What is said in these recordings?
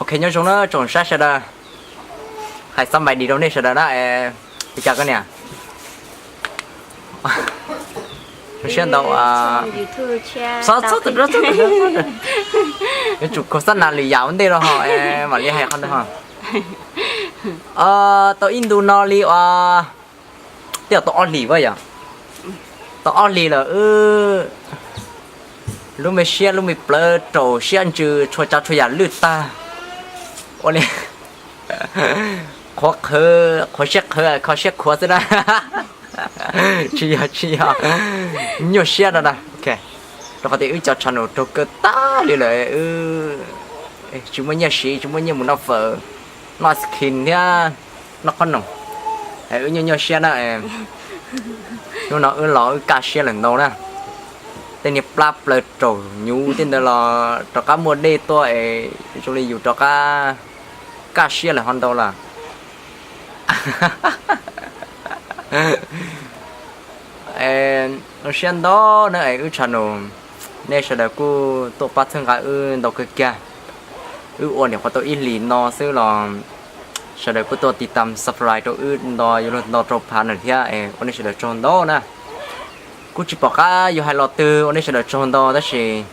Ok, nyob zoo na tsoom saib sawv daws, hais xab npais dis rau nej sawv daws na. Li cas koj niam? Zoo siab ntau. Yuav tsum kho xab nas lwm yam ua ntej rau ho mam li hais qhov ntawd ho. Tau ib ntu no li uas, twb yog tau ob hlis vaj yom, tau ob hlis lawm wb lub me siab lub me plawv raum siab ntsws txhua tsav txhua yam lwj tag. Ua li qhuav qhawv, qhuav siab qhawv kho siab khuav xwb na. Tsis yog, tsis yog, nyuaj siab no na. Rau qhov tias wb cov channel raug kaw tag li lawm, tsis muaj nyiaj siv, tsis muaj nyiaj mus noj fawm, noj ice cream thiab noj qhob noom. Wb nyuaj nyuaj siab na. Hnub no wb los wb kaj siab lawm ntau na. Tej niag plab plaws raum nyuv tej ntawd los rov qab muaj dej tuaj es zoo li yus rov qab kaj siab lawm ho ntau lawm. Zoo siab ntau na es wb channel, nej sawv daws kuj tuaj pab txhawb nqa wb ntau kawg kiag. Wb ua nyuam qhuav tau ib hlis no xwb los sawv daws kuj tuaj tiv tam subscribe rau wb nto yuav luag nto rau phav lawm thiab es ua nej sawv daws tsaug ntau na. Kuj tsis pom qab yuav hais los twg ua nej sawv daws tsaug ntau tab sis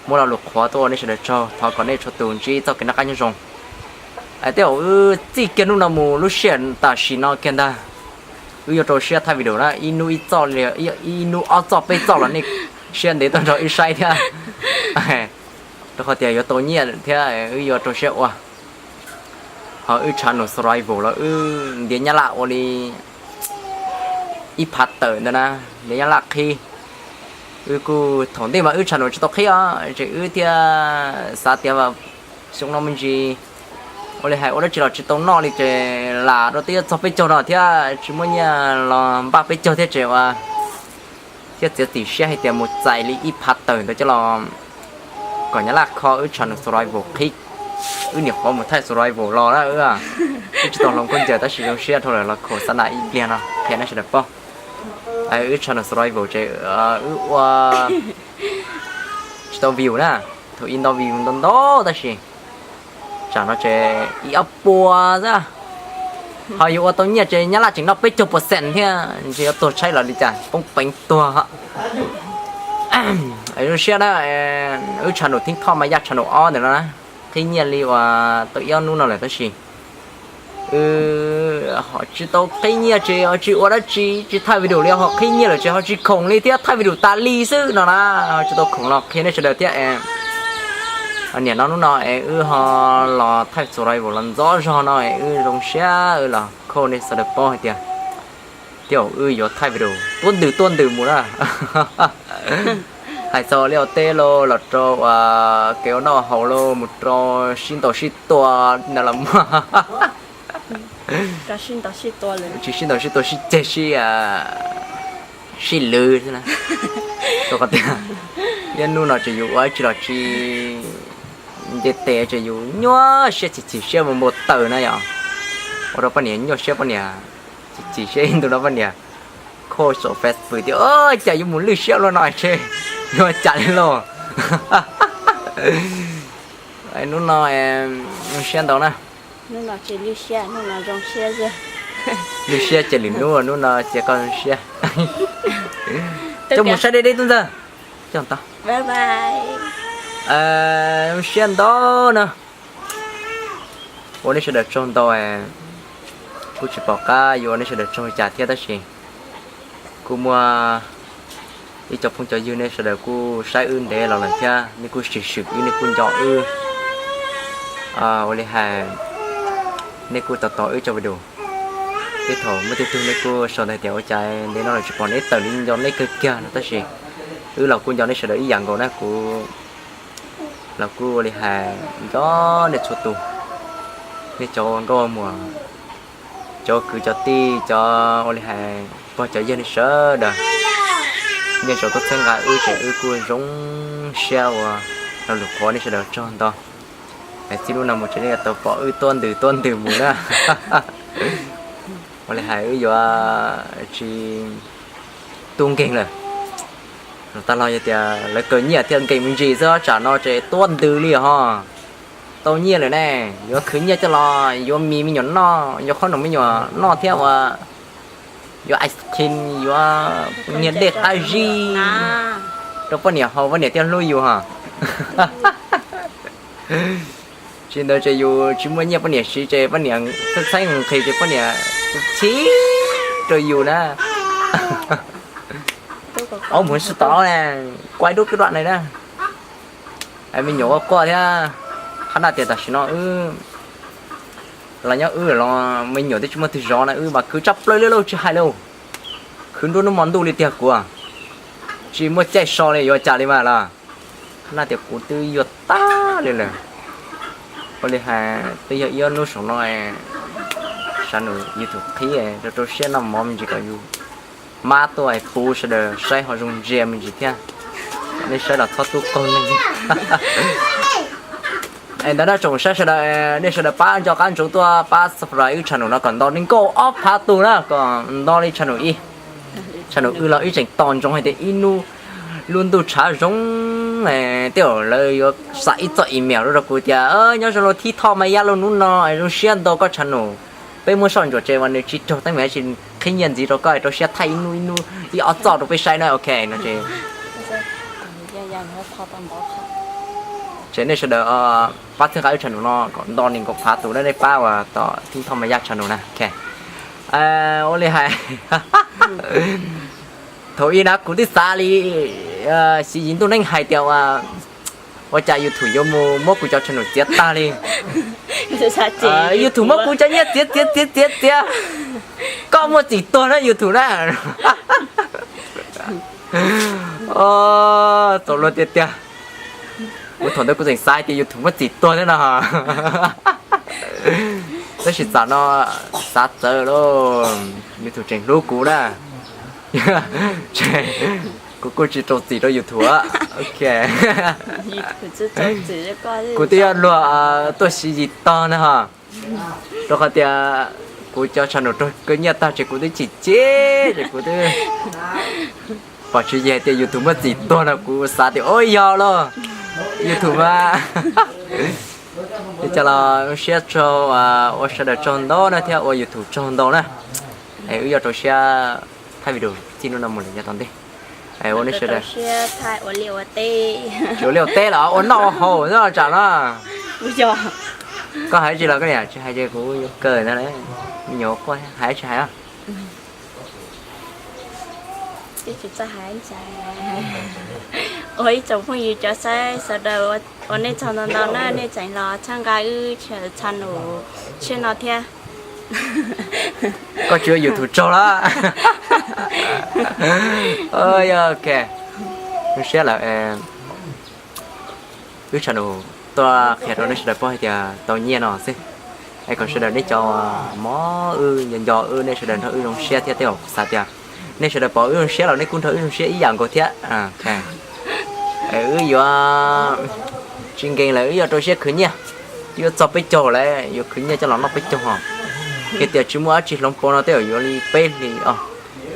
muab lo lus qhuav tuaj ua nej sawv daws tsaug, thov kom nej txhua tus ntsib txoj kev noj qab nyob zoo. Tej zaum wb txij kiag hnub no mus lub sij hawm tam sim no kiag ntag, wb yuav rau siab thaij video na, ib hnub ib txoj, ib hnub ob txoj peb txoj los nej siab ntev tuaj nrog wb saib thiab. Rau qhov tias yuav tau nyiaj thiab wb yuav rau siab ua. Ho wb channel survival los wb ntiav nyab laj ua li ib phav tawm ntawd na, ntiav nyab laj qhib. Wb kuj thaum ntej mas wb channel tsis tau qhib os, ces wb thiaj xav tias xyoo no me ntsis ua li hais ua dab tsi los tsis tau noj li ces lam rau twb yuav txog peb caug no thiab tsis muaj nyiaj los npaj peb caug thiab ces ua thiaj txiav txim siab hais tias mus txais li ib phav tawm ntawd coj los kom nyab laj kho wb channel survival qhib. Wb nyuam qhuav mus thaij survival los na, wb tsis tau hloov khaub ncaws tab sis zoo siab dhau lawm los khaum xab nas ib pliag no qhia nej sawv daws paub. Wb channel survival ces wb ua tsis tau view na, thaum ub ntau view ntau ntau tab sis tsam no ces ib ob puas xwb. Ho yuav ua tau nyiaj ces nyab laj tseem noj peb caug percent thiab, ntshe yuav tuag tshaib los li cas poob peev tuag. Zoo siab na, wb channel thib thoj mas yaj channel ob ntawm no na, qhib nyiaj li uas tau ib ob hnub no lawm tab sis wb ho tsis tau qhib nyiaj ces ho tsis ua dab tsi, tsis thaij video li ho qhib nyiaj lawm ces ho tsis khoom li thiab, thaij video tas li xwb no na, ho tsis tau khoom los qhia nej sawv daws thiab. Niam no hnub no es wb ho los thaij survival los ntxov zog no es wb zoo siab wb los kho nej sawv daws paub hais tias tej zaum wb yuav thaij video tuab ntws tuab ntws mus na. Hais txog li ua teb los los rau kev ua noj haus los mus rau sib ntaus sib tua na los muaj. Tsis sib ntaus sib tua, sib ceg sib, sib lwv xwb na. Rau qhov tias ib hnub no ces yus ua tsis los tsis nce tes ces yus nyuaj siab chim chim siab mus npau taws na yom. Ua rau poj niam nyuaj siab, poj niam chim chim siab ib ntu no poj niam khoj saum Facebook tias cas yuav mus lwj siab luaj no tse, yuav cas li lauj. Hnub no zoo siab ntau na. Lwj siab cia lwm hnub, hnub no cia koj zoo siab. Coj mus saib deb deb tub ntxawg. Coj tau. Zoo siab ntau na. Ua nej sawv daws tsaug ntau. Kuj tsis pom qab yuav ua nej sawv daws tsaug li cas thiab tab sis kuj muaj ib co phooj cov ywg nej sawv daws kuj saib wb ntev los lawm thiab nej kuj swm swm wb, nej kuj nco wb. Ua li hais nej kuj tos tos wb cov video. Tej thaum muaj tej tug nej kuj sau ntawd tias ua cas ntev no los tsis pom nej tawm li, nco nej kawg kiag no tab sis wb los kuj nco nej sawv daws ib yam nkaus na. Kuv los kuj ua li hais nco nej txhua tus, nej cov ua nkauj ua muam, cov kwv cov tij, cov ua li hais pog cov yawg, nej sawv daws nej tau tuaj txhawb nqa wb ces wb kuj zoo siab ua lo lus qhuav nej sawv daws tsaug ntau. Txij hnub no mus ces nej yuav tau pom wb tuab ntws tuab ntws mus na. Ua li hais wb yuav tsis tu nkeeg lawm. Tag los yog tias lawv kaw nyiaj thiaj nkees me ntsis xwb, tsam no ces tuab ntws li ho. tau nyiaj lawm ne, yuav khwv nyiaj coj los yuav mis me nyuam noj, yuav qhob noom me nyuam noj thiab ua, yuav ice cream, yuav niag dej qab zib rau poj niam haus, poj niam thiaj hlub yus hos. Tsis ntawd ces yus tsis muaj nyiaj poj niam siv ces poj niam txheeb txheeb nqhis ces poj niam chim rau yus na. Aub, mus sib tod na, kuaj dub kib dua na. Me nyuam ua quaj thiab, qhab naj tias tam sim no wb los nyob wb los me nyuam twb tsis muaj twg zov na, wb mas khwv tshaj plaws li lauj, tsis hais li. Khwv nruab hnub hmo ntuj li tiag kuv, tsis muaj caij so li yuav cas li mas los. Qhab naj tias kuv twb yuag tag li lawm. Ua li hais twb yog ib ob hnub saum no sawv daws YouTube qhib rau rau siab noj mov me ntsis kom yus mab tuaj puv sawv daws saib ho zoo ntsia me ntsis thiab. Nej saib los txhob tub qaug neeg. Es ntawd na tsoom saib sawv daws, nej sawv daws pab nco qab ntsoov tuaj pab subscribe wb channel no kom nto nees nkaum ob phav tus na, kom nto li channel ib. Channel wb los wb tseem tos ntsoov hais tias ib hnub lub ntuj tshav zoo, tej zaum lawv yuav xa ib txoj email rau kuv tias nyob zoo lauj Thib Thoj Maj Yaj lauj, hnub no zoo siab nto koj channel. Peb muab soj ntsuam tsev mas nws tsis raug teeb meem, tsis qhib nyiaj ntxiv rau koj, rau siab thaij ib hnub ib hnub ib ob txoj rau peb saib na, ok no es. Ces nej sawv daws pab txhawb nqa wb channel no kom nto nees nkaum phav tus na, nej pab uas tom Thib Thoj Maj Yaj channel na, ok. Ua li hais, thaum ub na kuv twb xav li Xi Yis ntuj neej hais tias ua cas YouTube yuav mus muab kuv cov channel txiav tag li. YouTube muab kuv cov nyiaj txiav txiav txiav txiav txiav. Koj muaj txim tuag na YouTube na. Txaus luag tiag tiag. Kuv thaum ntawd kuv tseem xav hais tias YouTube muaj txim tuag thiab no. Tab sis tam sim no xav txawv lauj, YouTube tseem hlub kuv na. Kuv kuj tsis rau txim rau YouTube, ok. Kuv twb yog luag tuaj Xi Yis tog na ho. Rau qhov tias kuv cov channel raug kawg nyiaj tag ces kuv twb chim chim ces kuv twb pom tswv yim hais tias YouTube muaj txim tuag no kuv xav tias ua yog lauj, YouTube mas. Li cas los zoo siab tsaug, ua sawv daws tsaug ntau na thiab ua YouTube tsaug ntau na. Es wb yuav rau siab thaij video txij hnub no mus lawm yav tom ntej. Ua nej sawv daws, ua liaj ua teb los ua noj ua haus no tsam no. Koj hais tsis los koj niam tsis hais ces kuv yuav kawg ntag, me nyuam quaj hais tsis hais. Ua ib tsoom phooj ywg cov saib sawv daws, ua nej tsaug ntau ntau na, nej tseem los txhawb nqa wb channel tshiab no thiab. Koj tsis ua YouTube tsaug lawm. Yog ok, zoo siab lawm. Wb channel tuaj qhia rau nej sawv daws paub hais tias tau nyiaj no xwb. Es kom sawv daws nej cov mob wb nco nco wb, nej sawv daws nrog wb zoo siab thiab tej zaum xav tias nej sawv daws pom wb zoo siab los nej kuj nrog wb zoo siab ib yam nkaus thiab. Wb yuav tsis nkees lawm, wb yuav rau siab khwv nyiaj. Twb yuav txog peb caug lawm, yuav khwv nyiaj coj los noj peb caug ho. Yog tias tsis muaj dab tsi hloov pauv no tej zaum yuav li peb hlis os.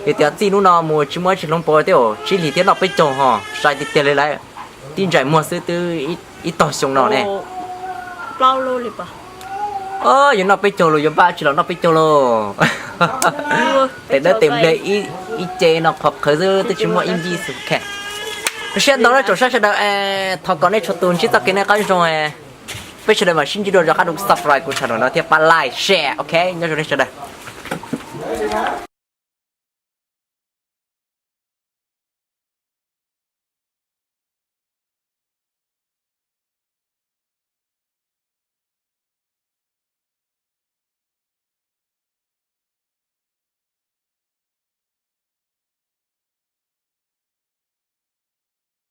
Yog tias txij hnub no mus tsis muaj dab tsi hloov pauv tej zaum tsib hlis thiab noj peb caug ho, sai tiag tiag li lawm. Tib ntsais muag xwb twb ib tog xyoo no ne. Yuav noj peb caug los yuav npaj dab tsi los noj peb caug lauj. Tes dawb tes npliag ib ce no qhov qhawv xwb twb tsis muaj ib npib xwb. Zoo siab ntau na tsoom saib sawv daws, thov kom nej txhua tus ntsib txoj kev noj qab zoo. Peb sawv daws mam sib ntsib dua rov qab rau subscribe kuv channel no thiab pab like share, ok, nyob zoo nej sawv daws.